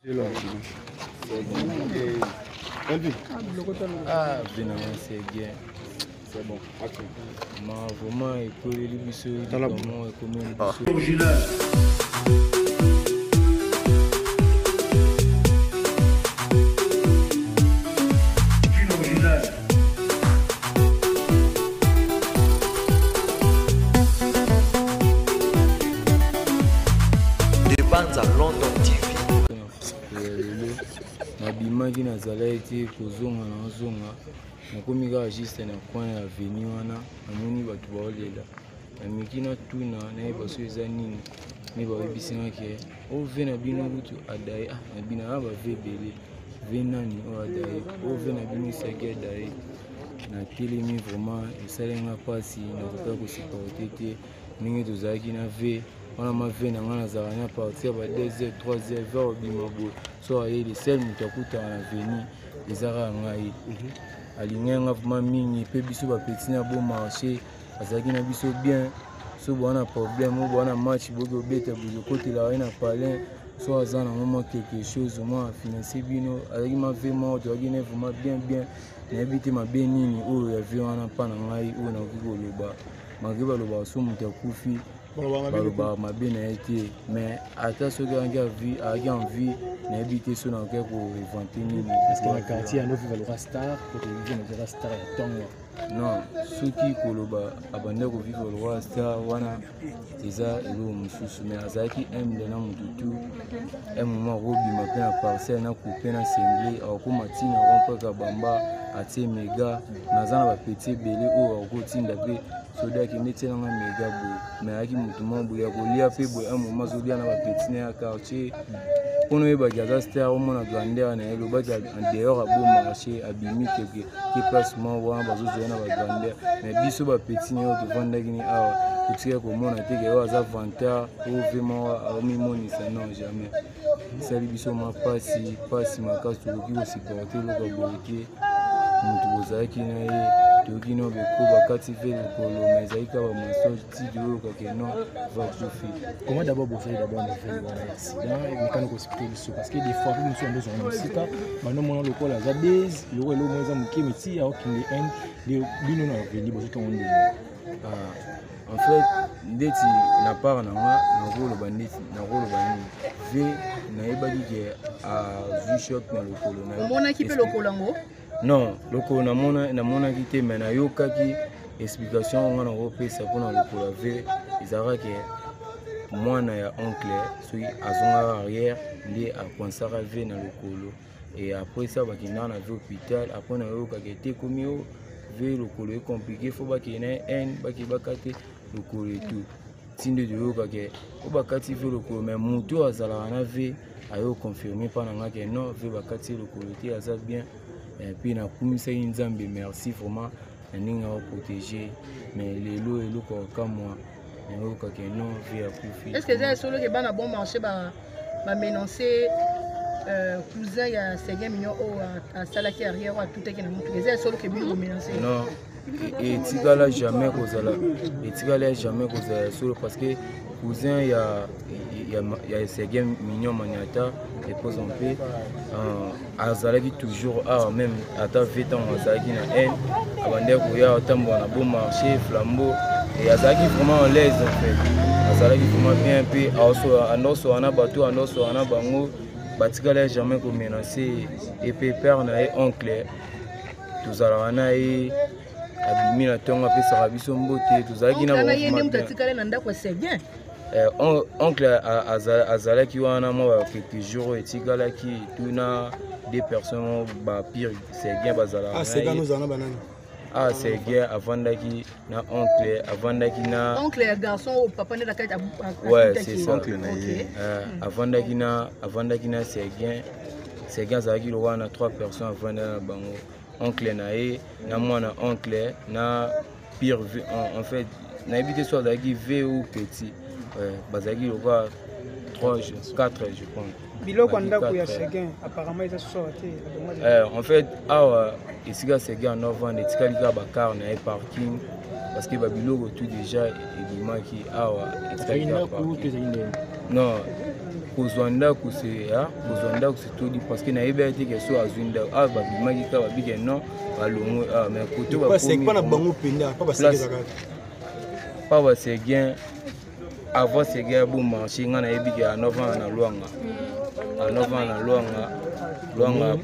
Ah, venanga c'est bien. C'est bon. Ma vraiment ekoleli biso likambo ekomeli biso. Original. Banza London TV. Lelo nabimaki nazalaki te kozonga nazonga nakomi kaka juste na coin ya avenue wana namoni bato baolela nameki natuna nayeba so eza nini nde bayebisi nga ke ove na bino kutu adaye ah na bino na bave ebele ve nani oyo adaye ove na bino esaki adaye natelemi vraiment esali nga mpasi nakokaki kosupporte te ndenge tozalaki na ve wana ma ve na ngai nazalaka na partir ya ba 2 heures 3 heures ve obima boye so aye le seul moto akutaka na veni eza kaka ngai mhm. alingaki nga vraimen mingi mpe biso bapeti na bon marché azalaki na biso bien so boa na problème o boa na match boki obeta bozokotelaka ye na palin so aza nango mwa quelque chose mwa afinanse bino azalaki ma ve moko tozalaki ne vraiment bien bien nayebi te mabe nini oyo ya vie wana mpa na ngai oyo nakoki koloba malgre balobaka so moto akufi balobaka mabe na ye te mais ata soki ayaki en vie nayebi te so nakoki koinvente nini na quartier yango viva loka star po toyebi nazaka star ya ntongo non soki koloba abandaki kovivre lokola star wana eza eloko mosusu mais azalaki humble na motu tu un moment akobima mpe na parcelle na coupe na semble akokoma ntina rompaka bamba atie mega naza na bapeti ebele oyo akotinda mpe soda akende tielanga mega boye mais ayaki motu moko boye ya kolia mpe boye un moment azolia na bapeti na ya quartier mpona oyebaki aza star omona grandeur na ye lobaki en dehors ya beau marché abimi keke ke place moko wana bazozwa ye na bagrandeur mais biso bapeti na ye tovandaki ni awa totikaki komona te ke oyo aza vantard oyo vraimen aomimonisa non jamais esali biso mwa mpasi mpasi makasi tokoki kosupporte eloko ya boye te moto bozalaki na ye toyoki no beko bakati ve lokolo ma ezalaki kaka bamensonge ti toyoka ke non va kufi. Comment d'abord bozali d'abord nouvelle wana ya accident mekana koexplike biso parce que des fois mpe mosusu yango ozwaka na mosika bando mona lokola aza base eloko eloko moko eza moke meti aokende inde nde bino na veli bozoki yango ndenge. Ah, en fait ndeti na part na nga nakoloba ndeti nakoloba nini ve nayebaki ke azwi choc na lokolo. Omonaki mpe lokolo yango? Non, lokolo namonaki te mais nayokaki explication yango nga nakopesa mpona lokolo ya ve ezalaka ke mwana ya oncle soki azongaka arrière nde akoinsaka ve na lokolo et après ça bakendaka na ve hôpital après nayokaka ete ekomi o ve lokolo ecomplike fo bakende na ye haine bakebaka te lokolo etu ti nde toyoka ke oyo bakati ve lokolo mais motu oyo azalaka na ve ayo confirme mpa na nga ke non ve bakati ye lokolo te aza bien puis nakumisaki nzambe merci vraiment na ndenge aoprotege mais lelo eloko ya kamwa nayoka ke non ve akufi. Est ce que eza ya solo ke bana bon marché bamenonce cousin ya Seguin Mignon oyo asalaki arrière oyo atutaki na motuka eza ya solo ke bino bomenonce? Non, etikala jamais kozala, etikala jamais kozala ya solo parce que cousin ya Seguin Mignon Maniata repose en paix, azalaki toujours awa même ata ve ntango azalaki na haine abandaki koya atambola na beau marché flambeau et azalaki vraiment en l'aise en fait azalaki vraiment bien mpe andosola na bato andosola na bango batikala jamais komenace epe père na ye oncle tozalaka na ye abimi na ntongo apesaka biso mbote tozalaki na ye nde moto atikali na ndako ya Seguin. Oncle azalaki wana mwa ba quelques jours oyo etikalaki tuna deux personnes bapire Seguin bazalaka. Seguin ozala na banani? Ah, Seguin avandaki na oncle, avandaki na oncle ya garçon oyo papa nde nakati. Ouais, c'est ça, oncle na ye avandaki na Seguin. Seguin azalaki lokola na trois personnes avandaki na bango, oncle na ye na mwana oncle na pire v en fait nayebi te so azalaki v ou petit, bazalaki lokola 3 4 je pense. Biloko ya ndako ya Seguin apparemment eza soso te. En fait awa esika Seguin anovanda etikali kaka bacar na ye parking parce que babiloko tout déjà ebimaki awa etikali kaka parking. Non. Kozwa ndako se kozwa ndako se todi, parce que nayebi ye te ke so azwi ndako. Awa babimaki kaka, babike non, balongwe awa, mais koto bakomi na bango mpenza pa basekezaka. Pa baseguin, avant Seguin ya bon marché, ngai nayebi ke anovanda na Lwanga, anovanda na Lwanga, Lwanga,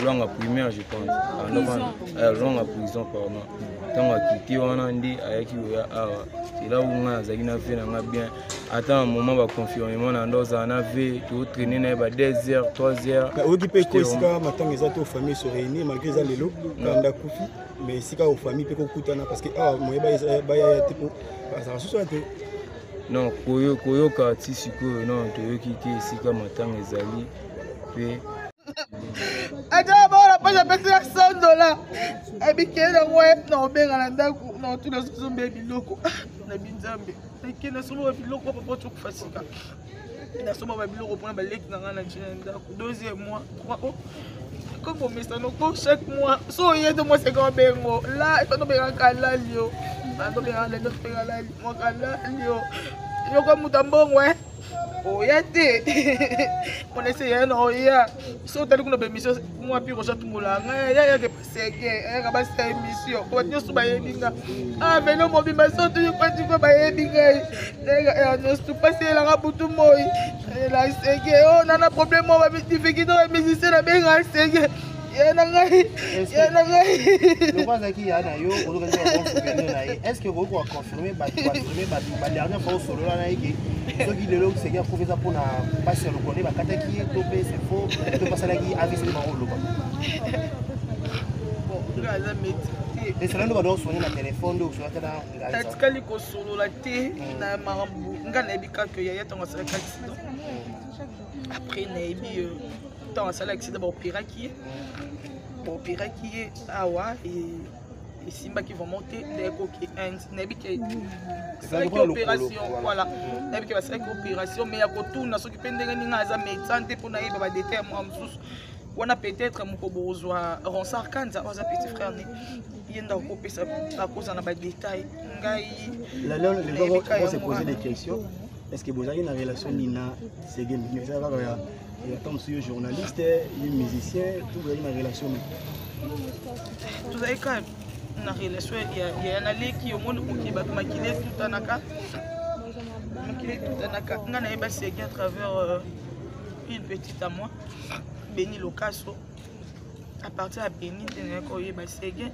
Lwanga primaire, je pense, anovanda Lwanga prison, pardon. Ntango akiti wana nde ayaki koya awa. C'est là où ngai nazalaki na vie na ngai bien. Ata na moment baconfirmement na ndo ozala na vie, totraine na ye ba 2 heures, 3 heures. Oyoki mpe ko esika matanga eza te, famille se réunir malgré eza lelo kanda akufi, mais esika oyo famille mpe kokutana, parce que awa moye bayaya te mpo bazala susu te. Non, koyoka ti sikoyo non, toyoki te esika matanga ezali mpe. Ata baola mpasi apesi ya 100 dollar, ebikei nango na obenga na ndako na otuna sozombe biloko na binzambe. Nake nasomba babiloko, papa tokufa sika, nasomba babiloko mpona baleki na ngai na ntina ya ndako. Deuxième mois, trois, oh, comme omesano ko chaque mois so oye to mwasi eka obengo la tobengaka lali yo, tobengaka lali, tobenga lali mwaka lali yo, yoko moto ya mbongo e oya te mpona ese ya na oya. So otali kuna baémission mwa pire oza tumbola ngai yayaka seke ayaka basala émission po bato nyonso bayebi nga. Ah, velo mobimba so tuyi kwatiko bayebi ngai nayaka nyonso tupasi elanga butu moi ela seke o nana problème mo badifficulté bamusicien nabenga seke ye na ngai, ye na ngai. Lokwa azalaki ya na yo, ozokaki bon souvenir na ye. Est ce que okoki koconfirme bato, baafirme bato, badernière fois osolola na ye ke soki lelo seke akufi eza mpona mpasi ya lokolo nde bakataki ye, to mpe c'est faux, to mpe asalaki AVC nde bango oloba? Bon, nga aza médecin te. Esala nde bado osone na telefone nde osola te na ngai? Natikali kosolola te na makambo. Nga nayebi kaka yaya ntango asalaki accident. Après nayebi ntango asala accident, baopéraki ye, baopéraki ye awa, esimbaki vraiment te nde ekoki Inde. Nayebi ke basalaki opération, voilà, nayebi ke basalaki opération, mais ya kotuna soki mpe ndenge ninga aza médecin te mpo nayeba badétail ya mwa mosusu wana. Peut-être moko bozwa Ronsard Kanza oyo aza petit frère ne ye nde akopesa, akozala na badétail. Ngai Les gens vont se poser des questions: est-ce que bozalaki na relation nini na Seguin Mignon? Eza kaka ya ata mosusu yo journaliste, ye musicien, to bozalaki na relation nini? Tozalaki kaka na relation ya naleki. Omoni oki bato makili etutanaka, makili etutanaka. Ngai nayeba Seguin à travers une petite à moi, Beni Lokaso. À partir ya Beni nde nayaki koyeba Seguin,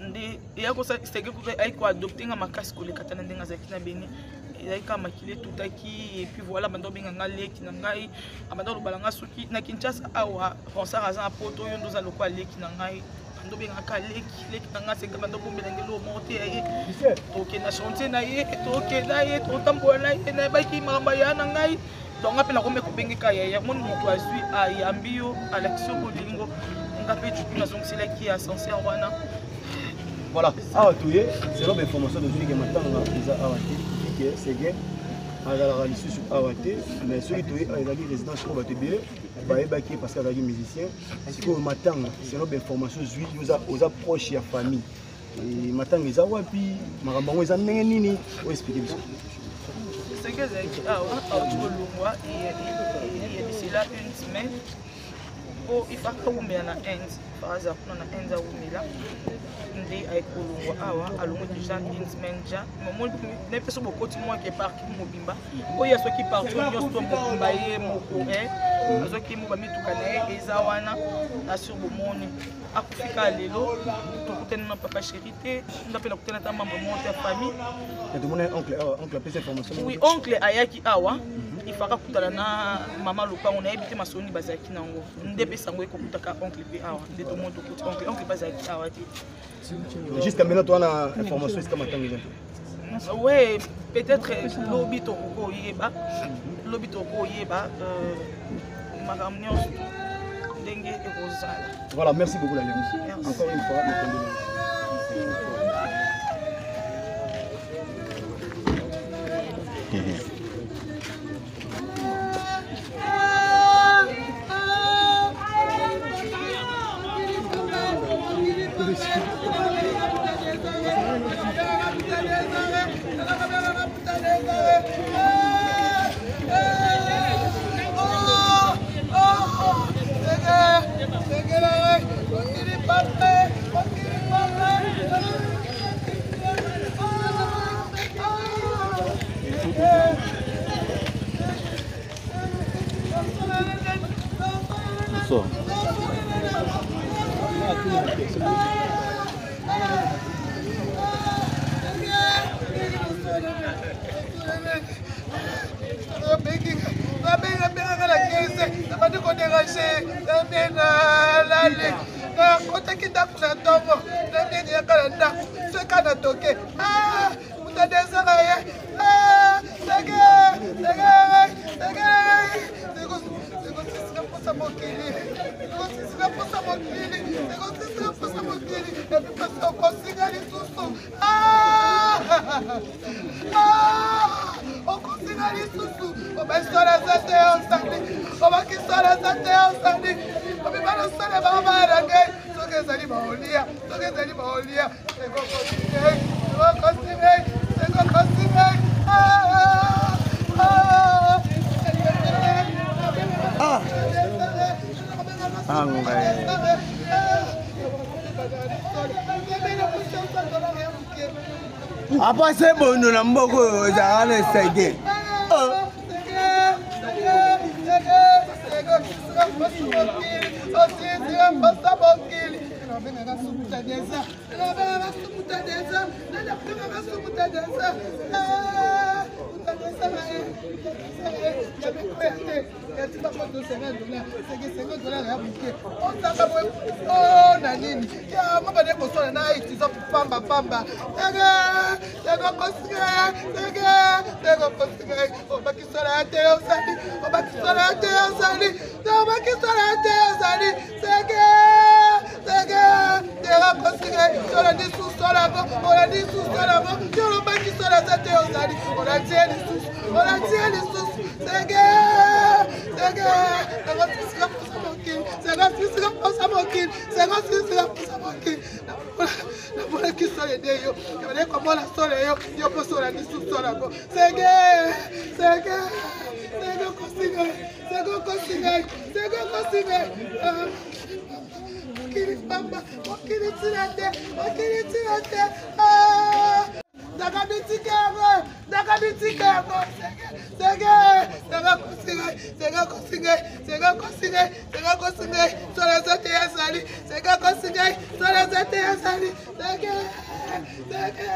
nde eya kosala Seguin ayaki koadopte nga makasi koleka ta na ndenge azalaki na Beni. Ezalaki kaka makili etutaki et puis voilà, banda obenga nga leki na ngai, abanda olobala nga soki na Kinshasa awa Ronsard aza na poto, oyo nde oza lokola leki na ngai, banda obengaka leki, leki na ngai Seka, banda obombela nge eloko moko te ya ye, tokende na chantier na ye, tokenda ye, totambola na ye, nayebaki makambo ya na ngai. Donc nga mpe nakomi kobengeka yaya. Moni moto azwi ayambi yo, alakisi yo bolingo, nga mpe duku nazongiselaki ascenseur wana. Voilà, awa toye selon bainformation tozwi ke matanga eza awa te, ke Seguin azalaka lisusu awa te. Mais soki toye awa, ezalaki résidence oyo bato ebele bayebaki ye parce que azalaki musicien. Sikoyo matanga, selon bainformation zwi, oza proche ya famille, matanga eza wapi? Makambo yango eza ndenge nini? Oyo explike biso. Soki ezalaki awa, auti kolongwa yebisela une semaine po ifaka awumela na Inde, aza kuna na Inde awumela, nde ayekolongwa awa. Alongwe déjà une semaine ja. Nayebi mpe so bokoti mwake parking mobimba oyo azwaki partout nyonso to mobimba ye moko azwaki mo bamituka na ye eza wana na sur. Bomoni akufi kaka lelo, tokutani na papa chéri te, nga mpe nakutani ata membre moko te ya famille. Tomoni oncle awa, oncle apesa information. Oui, oncle ayaki awa, ifaka kutana na mama lopango, nayebi te masoni bazalaki nango nde mpe sango ekokutaka oncle mpe awa nde tomoni tokuti oncle, oncle mpe azalaki awa te. Jusqu'à maintenant towana information esika matanga eza te? Ouais, peut-être lobi tokoki oyeba, lobi tokoki oyeba makambo nyonso ndenge ekozala. Voilà, merci beaucoup la Léon. Encore une fois, mes condoléances. Mokili pamba, mokili pamba. Bonsoir. Babengaka na kese nabandi koderange namie nalali nakotaki ndako na ntongo namie niyaka na ndako soki na toke moto adesaka ye seke seke seke sekosisika mposa mokili sekosisika mposa mokili sekosisika mposa mokili epi mpasi okosinga lisusu okosinga lisusu obaisala eza te osali obakisala eza te osali obibana osala bango bana na ngai soki ezali baolia soki ezali baolia ekokosi ngai ekokosi ngai ekokosi ngai. Apase bondo na mboka oyo ezalaka na esege. Na nini yango bande kosala na etiza pamba pamba obakisala ya te osali, obakisala ya te osali, obakisala ya te osali. Seke seke terakosingai, olandi susu olango, olandi susu olango, olobakisala za te ozali, olandie lisusu, olandie lisusu. Seke seke nakosisika mposa mokili, sekosisika mposa mokili, sekosisika mposa mokili. Namonaki solo ede yo ebandaki komona solo yo yo mposo olandi susu olango. Seke seke seke okosingai, seke okosingai, seke okosingai. Mokili pamba, mokili ntina te, mokili ntina te. Ndaka bitika yango, ndaka bitika yango. Seke seke kosingai, seke kosingai, seke kosingai, seke kosingai. Solo eza te yazali, seke kosingai, solo eza te yazali. Seke seke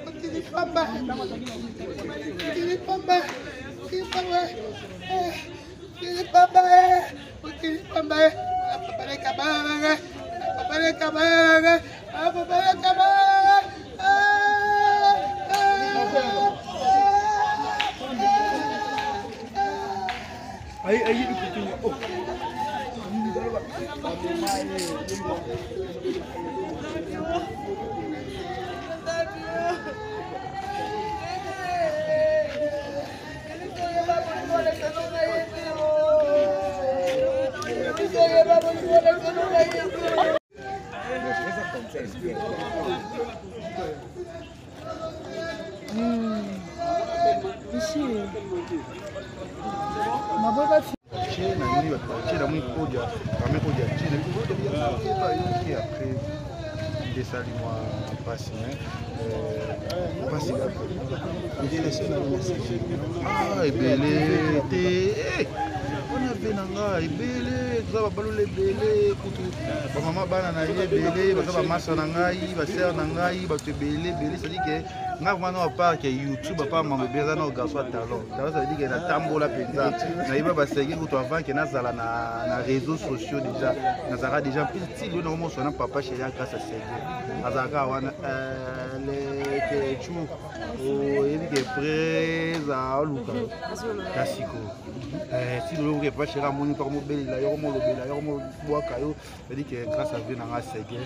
mokili pamba, mokili pamba, mokili pamba, mokili pamba, mokili pamba. Papareka bana na ngai, papareka bana na ngai, papareka bana na ngai. Esali mwa mpasi, mpasi ebele te wana ve na nga ebele, toza babalula ebele, kutu bamama bana na ye ebele baza bamasa na ngai, basere na ngai, bato ebele ebele. C'est-à-dire que nga vraiment na parc ya YouTube apa mambo ebele aza na garçon ya talon talon, ça veut dire que natambola mpenza, nayeba basenge kutu avant ke nazala na réseaux sociaux. Déjà nazalaka déjà plus ti lelo nakomoswa na papa chéri grâce à sege azalaka wana lekechu oyebi ke presa oluka kasiko ti lelo ke papa chéri amoni mpo akomobelela yo, akomolobela yo, akomobwaka yo. C'est-à-dire que grâce à vie nanga sege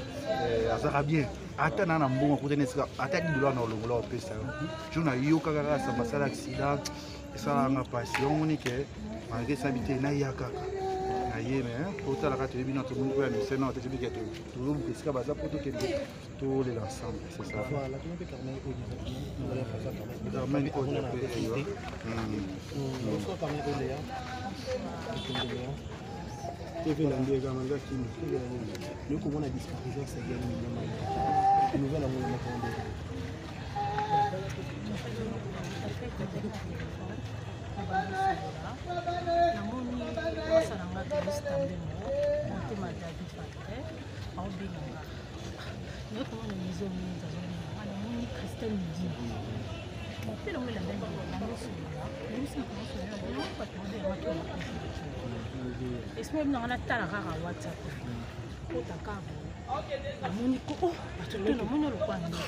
azalaka bien, ata na mbongo akutani esika ata 10 dollar na olongola opesa yo jour nayoka kaka samba asala accident, esalaka mpasi. Yango moni ke malgré esabi te naya kaka na ye, mais totalaka toyebi na tomoni mpo ya misena te, toyebi ke tozoluka esika baza mpo tokende tolela ensemble, c'est ça. Voilà, tout le monde. Carmen Oda pe eyo. Bonsoir Carmen Oda. TV na nde kama nga kimi. Nous komona disparition ya Seguin Million. Nouvelle yango na moko nde. Namoni mwasa na nga Denis Tambemo, motema David Patre, aobenga nga. Naye komona mizo mingi azobenga nga, namoni Christelle Ndima. Mpe nango elandaki nanosolola, nayebisi moto nosolola, namoni bato babenga nga to esprit nanga natala kaka WhatsApp. Kota kaka namoni ko oh bato to namoni lokwa nini.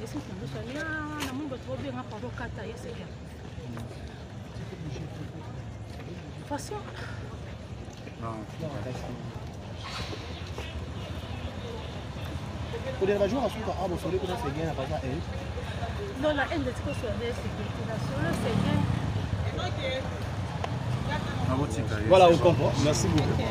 Esi nanosolola, namoni bato babenga pardon kata ya Seguin. Façon. Kodela bajour asuka awa bosoli kuna Seguin na baza Inde. Non, na Inde tiko solo Seguin, na solo Seguin. Voilà, on comprend. Merci beaucoup.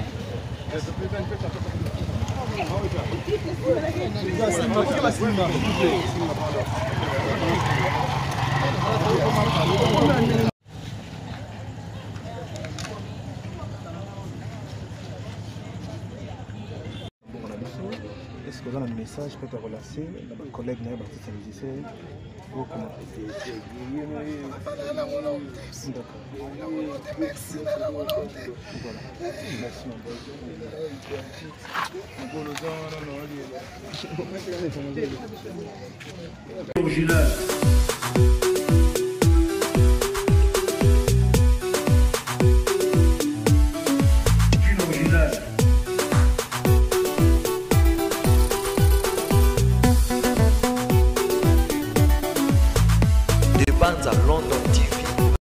Est-ce que vous avez un message peut-être à relancer na bacollègue na ye baartiste ya musicien okoma? D'accord. Voilà. Merci mon boy. Original. Original. De Banza London TV.